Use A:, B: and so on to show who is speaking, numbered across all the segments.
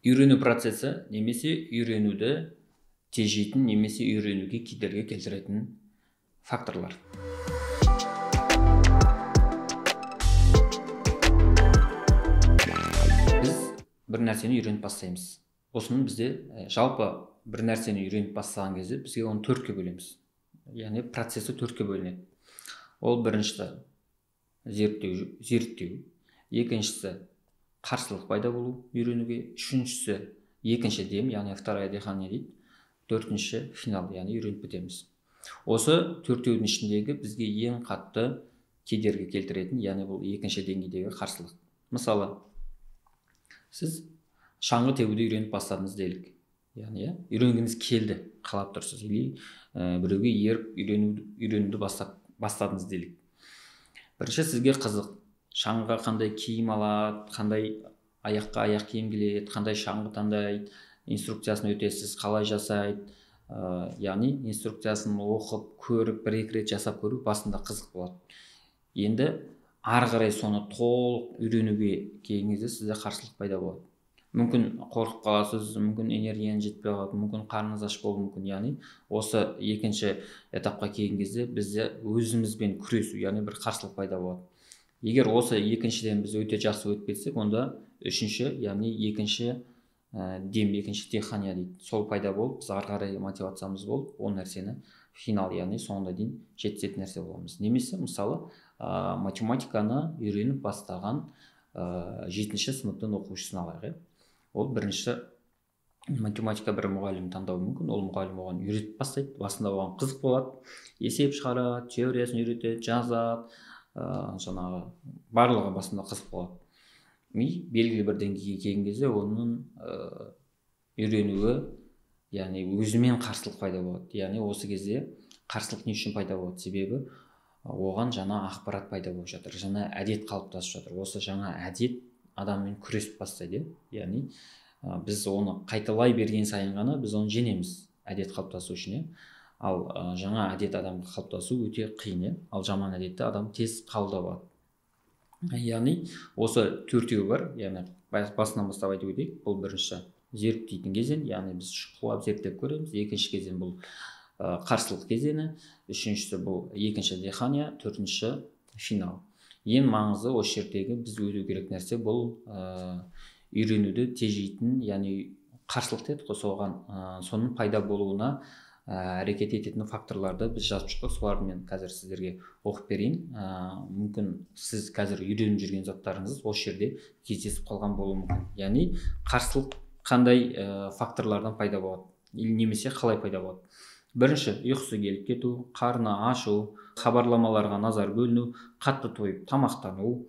A: Үйрену процесі немесе үйренуді тежейтін немесе үйренуге кедергі келтіретін факторлар. Біз бір нәрсені үйреніп бастаймыз. Осының бізде жалпы бір нәрсені үйреніп бастаған кезде бізге оны төртке бөлеміз. Яғни процесі төртке бөлінеді. Ол біріншісі зерттеу, екіншісі қарсылық пайда болу үйренуге, үшіншісі екінші дем, яғни вторая дыхание дейді, төртінші финал, яғни үйреніп бітеміз. Осы төртеудің ішіндегі бізге ең қатты кедергі келтіретін, яғни бұл екінші деңгейдегі қарсылық. Мысалы, сіз шаңғы тебуді үйреніп бастадыңыз делік. Яғни, үйренгіңіз келді, қалап тұрсыз, или біреуге еріп үйренуді бастадыңыз делік. Бірінші сізге қызық, шаңғыға қандай киім алады, қандай аяққа аяқ киім келеді, қандай шаңғы таңдайды, инструкциясын өтесіз, қалай жасайды, яғни инструкциясын оқып, көріп, бір-екі рет жасап көру басында қызық болады. Енді ары қарай соны толық үйренуге келген кезде сізде қарсылық пайда болады. Мүмкін қорқып қаласыз, мүмкін энергияңыз жетпей қалады, мүмкін қарныңыз аш болуы мүмкін. Яғни осы екінші этапқа келген кезде бізде өзімізбен күресу, яғни бір қарсылық пайда болады. Егер осы екіншіден біз өте жақсы өтіп кетсек, онда үшінші, яғни екінші дем, екінші дыхание дейді. Сол пайда болып, біз ары қарай мотивациямыз болып, ол нәрсені финал, яғни соңына дейін жеткізетін нәрсе боламыз. Немесе мысалы, математиканы үйреніп бастаған 7-ші сыныптың оқушысын алайық. Ол бірінші математика бір мұғалім таңдауы мүмкін, ол мұғалім оған үйретіп бастайды, басында оған қызық болады, есеп шығарады, теориясын үйретеді, жазады, жаңағы барлығы басында қызық болады. Ми белгілі бір деңгейге келген кезде оның үйренуі, яғни өзімен қарсылық пайда болады. Яғни осы кезде қарсылық не үшін пайда болады? Себебі оған жаңа ақпарат пайда болып жатыр, жаңа әдет қалыптасып жатыр. Осы жаңа әдет адаммен күресіп бастайды. Яғни біз оны қайталай берген сайын ғана біз оны жеңеміз, әдет қалыптасу үшін. Ал жаңа әдет адамға қалыптасу өте қиын, ал жаман әдетті адам тез қабылдап алады. Яғни осы төртеуі бар, яғни басынан бастап айтып өтейік. Бұл бірінші зерттейтін кезең, яғни біз шұқылап зерттеп көреміз. Екінші кезең бұл қарсылық кезеңі, үшіншісі бұл екінші дыхание, төртінші финал. Ең маңызды осы жердегі біз өту керек нәрсе бұл үйренуді тежейтін, яғни қарсылық дедік қой, соған соның пайда болуына әрекет ететін факторларды біз жазып шықтық. Соларды мен қазір сіздерге оқып берейін. Мүмкін сіз қазір үйреніп жүрген заттарыңыз осы жерде кездесіп қалған болуы мүмкін. Яғни қарсылық қандай факторлардан пайда болады немесе қалай пайда болады? Бірінші, ұйқысы келіп кету, қарны ашу, хабарламаларға назар бөліну, қатты тойып тамақтану,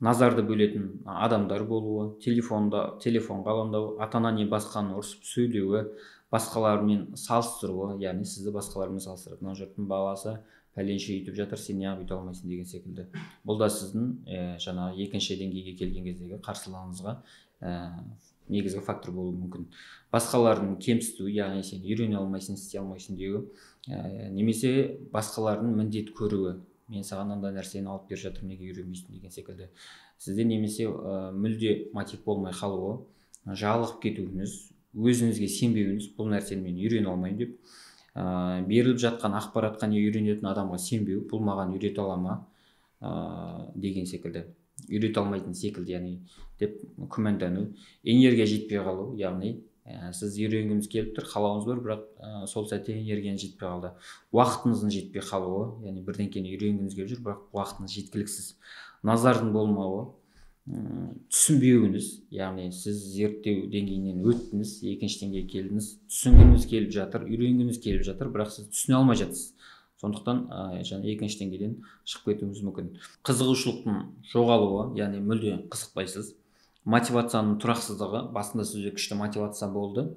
A: назарды бөлетін адамдар болуы, телефонға алаңдау, ата-ана не басқаны ұрсып сөйлеуі, басқалармен салыстыруы, яғни сізді басқалармен салыстырады. Мына жұрттың баласы пәленше өйтіп жатыр, сен неғып өйте алмайсың деген секілді. Бұл да сіздің жаңағы екінші деңгейге келген кездегі қарсылығыңызға негізгі фактор болуы мүмкін. Басқалардың кемсітуі, яғни сен үйрене алмайсың, істей алмайсың деуі, немесе басқалардың міндет көруі, мен саған мынандай нәрсені алып беріп жатырмын, неге үйренбейсің деген секілді. Сізде немесе мүлде мотив болмай қалуы, жалығып кетуіңіз, өзіңізге сенбеуіңіз, бұл нәрсені мен үйрене алмаймын деп, беріліп жатқан ақпаратқа не үйренетін адамға сенбеу, бұл маған үйрете ала ма деген секілді, үйрете алмайтын секілді, яғни деп күмәндану, энергия жетпей қалу, яғни сіз үйренгіңіз келіп тұр, қалауыңыз бар, бірақ сол сәтте энергияңыз жетпей қалды, уақытыңыздың жетпей қалуы, яғни бірдеңкені үйренгіңіз келіп жүр, бірақ уақытыңыз жеткіліксіз, назардың болмауы, түсінбеуіңіз, яғни сіз зерттеу деңгейінен өттіңіз, екінші деңгейге келдіңіз, түсінгіңіз келіп жатыр, үйренгіңіз келіп жатыр, бірақ сіз түсіне алмай жатсыз. Сондықтан жаңа екінші деңгейден шығып кетуіңіз мүмкін. Қызығушылықтың жоғалуы, яғни мүлде қызықпайсыз. Мотивацияның тұрақсыздығы, басында сізде күшті мотивация болды,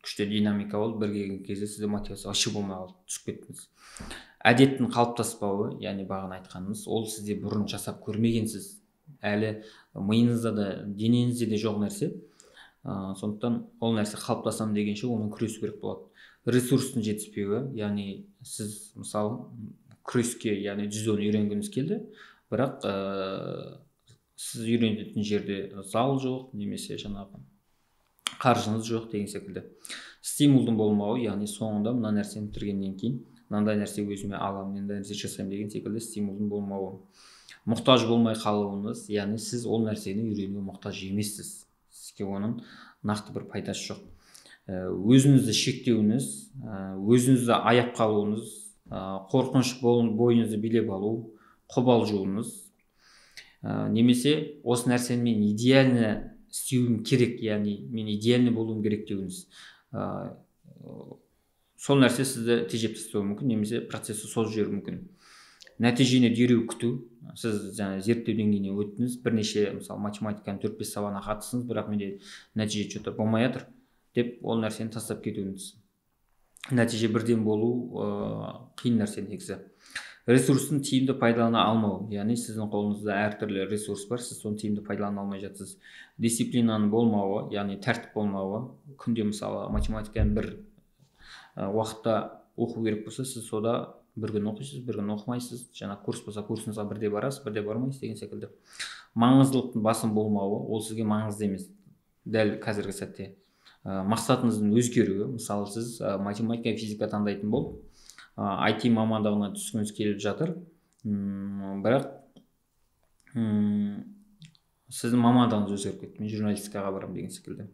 A: күшті динамика болды, бір келген кезде сізде мотивация вообще болмай қалды, түсіп кеттіңіз. Әдеттің қалыптаспауы, яғни бағана айтқанымыз, ол сізде бұрын жасап көрмегенсіз, әлі миыңызда да, денеңізде де жоқ нәрсе. Сондықтан ол нәрсе қалыптасам дегенше онымен күресу керек болады. Ресурстың жетіспеуі, яғни сіз мысалы күреске, яғни дзюдоны үйренгіңіз келді, бірақ сіз үйренетін жерде зал жоқ, немесе жаңағы Қаржыңыз жоқ деген секілді. Стимулдың болмауы, яғни соңында мына нәрсені бітіргеннен кейін мынандай нәрсе өзіме аламын, мынандай нәрсе жасаймын деген секілді стимулдың болмауы. Мұқтаж болмай қалуыңыз, яғни сіз ол нәрсені үйренуге мұқтаж емессіз, сізге оның нақты бір пайдасы жоқ. Өзіңізді шектеуіңіз, өзіңізді аяп қалуыңыз, қорқыныш бойыңызды билеп алу, қобалжуыңыз, немесе осы нәрсені мен идеально істеуім керек, яғни мен идеальный болуым керек деуіңіз. Сол нәрсе сізді тежеп тастауы мүмкін немесе процесті созып жіберуі мүмкін. Нәтижені дереу күту. Сіз жаңа зерттеу деңгейіне өттіңіз, бірнеше, мысалы, математиканың 4-5 сабағына қатыстыңыз, бірақ менде нәтиже че то болмай жатыр деп ол нәрсені тастап кетуіңіз. Нәтиже бірден болу қиын нәрсе негізі. Ресурстың тиімді пайдалана алмау, яғни сіздің қолыңызда әртүрлі ресурс бар, сіз соны тиімді пайдалана алмай жатсыз. Дисциплинаның болмауы, яғни тәртіп болмауы. Күнде, мысалы, математиканы бір уақытта оқу керек болса, сіз сода бір күн оқисыз, бір күн оқымайсыз. Жаңа курс болса, курсыңызға бірде барасыз, бірде бармайсыз деген секілді. Маңыздылықтың басым болмауы, ол сізге маңызды емес дәл қазіргі сәтте. Мақсатыңыздың өзгеруі, мысалы, сіз математика, физика таңдайтын болып, IT мамандығына түскіңіз келіп жатыр, бірақ сіздің мамандығыңыз өзгеріп кетті, мен журналистикаға барамын деген секілді.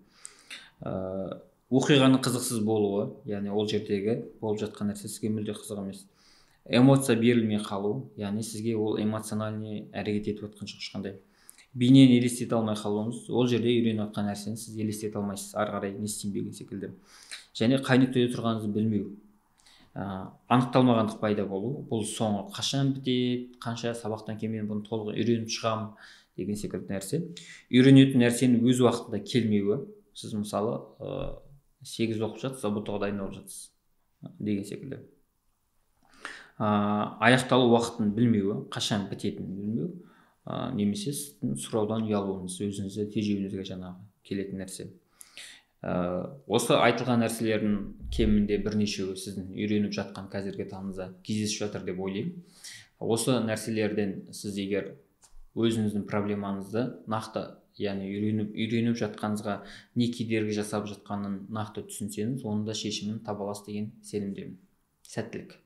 A: Оқиғаның қызықсыз болуы, яғни ол жердегі болып жатқан нәрсе сізге мүлде қызық емес. Эмоция берілмей қалу, яғни сізге ол эмоциональный әрекет етіп жатқан жоқ ешқандай. Бейнені елестете алмай қалуыңыз, ол жерде үйреніп жатқан нәрсені сіз елестете алмайсыз, ары қарай не істеймін деген секілді. Және қай нүктеде тұрғаныңызды білмеу. Анықталмағандық пайда болу, бұл соңы қашан бітеді, қанша сабақтан кейін мен бұны толық үйреніп шығамын деген секілді нәрсе. Үйренетін нәрсенің өз уақытында келмеуі, сіз, мысалы, 8 оқып жатсыз, ҰБТ ға дайындалып жатсыз деген секілді. Аяқталу уақытын білмеуі, қашан бітетінін білмеу, немесе сіздің сұраудан ұялуыңыз, өзіңізді тежеуіңізге жаңағы келетін нәрсе. Осы айтылған нәрселердің кемінде бірнешеуі сіздің үйреніп жатқан қазіргі таңыңызда кездесіп жатыр деп ойлаймын. Осы нәрселерден сіз егер өзіңіздің проблемаңызды нақты, яғни үйреніп жатқаныңызға не кедергі жасап жатқанын нақты түсінсеңіз, оның да шешімін таба аласыз деген сенімдемін. Сәттілік.